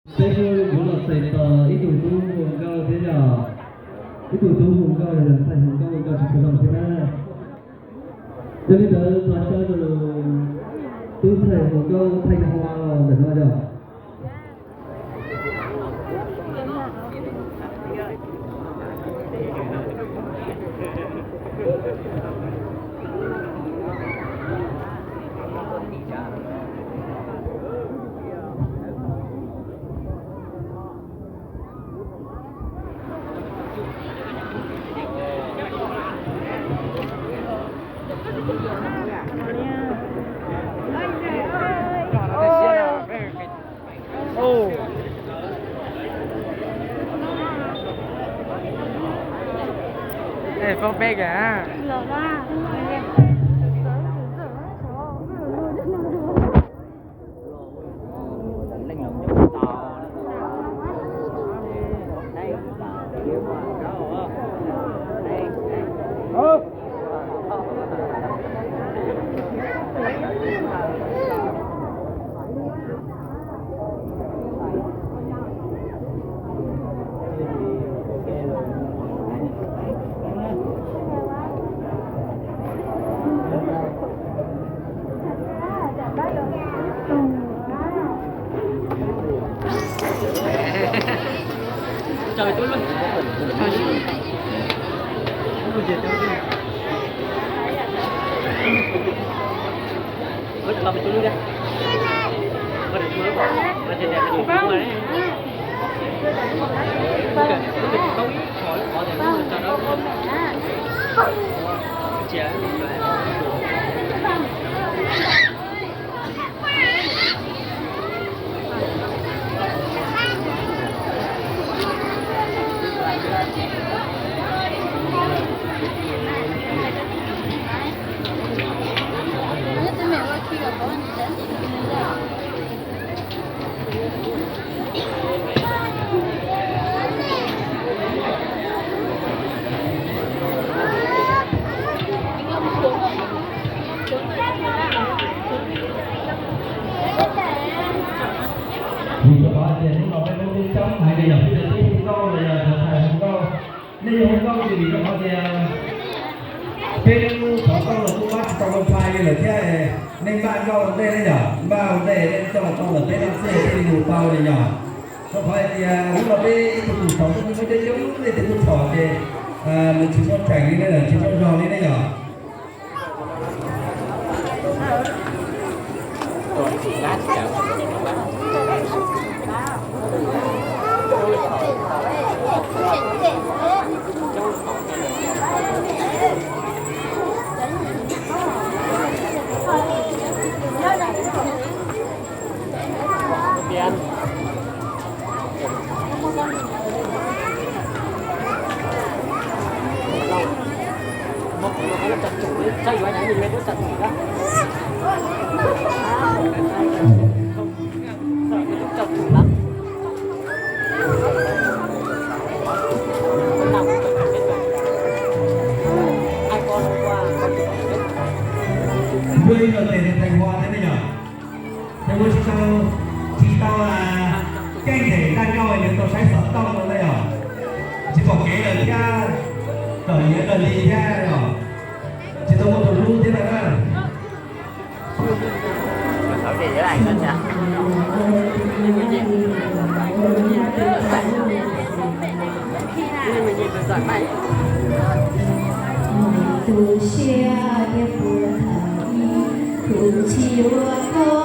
Peb kuj yuav los txais tos ib tug tub hu nkauj thiab yog ib tug tub hu nkauj los yog ntxhais hu nkauj hu nkauj tsis tshua zoo thiab na. Yog li ntawd thov caw tus tub ntxhais hu nkauj Theej Hua los ntawm no yog. Ej, poob peb kawg. Vim rau qhov tias hnub no peb lub tub coob heev li, yog peb cov tub hu nkauj los yog cov ntxhais hu nkauj, nej yuav hu nkauj ces vim rau qhov tias peb lub xov tooj los kuj pab tsis tau wifi li lawm thiab. Nej npaj nkauj ua ntej na yom, npaj ua ntej nej coj los tau lawm peb noj xwb thiaj li mus tau li yom. Rau qhov hais tias hnub no peb ib tug tus xov tooj muaj coob coob, nej tus tub txhom ces nws tsis muaj tseem li na, tsis muaj zog li na yom. Npuaj ib lo tes rau Theej Hua thiab ne yom. Theej Hua tsis tau, tsis tau keej them daj nkauj, nws tau saib xov tooj no na yom. Tsis pom kev lawm thiab, txom nyem kawg li thiab yom. Tsis tau muaj tus hlub thiab na. Tus siab thiab puas thaum ib, tus tsis yuav koj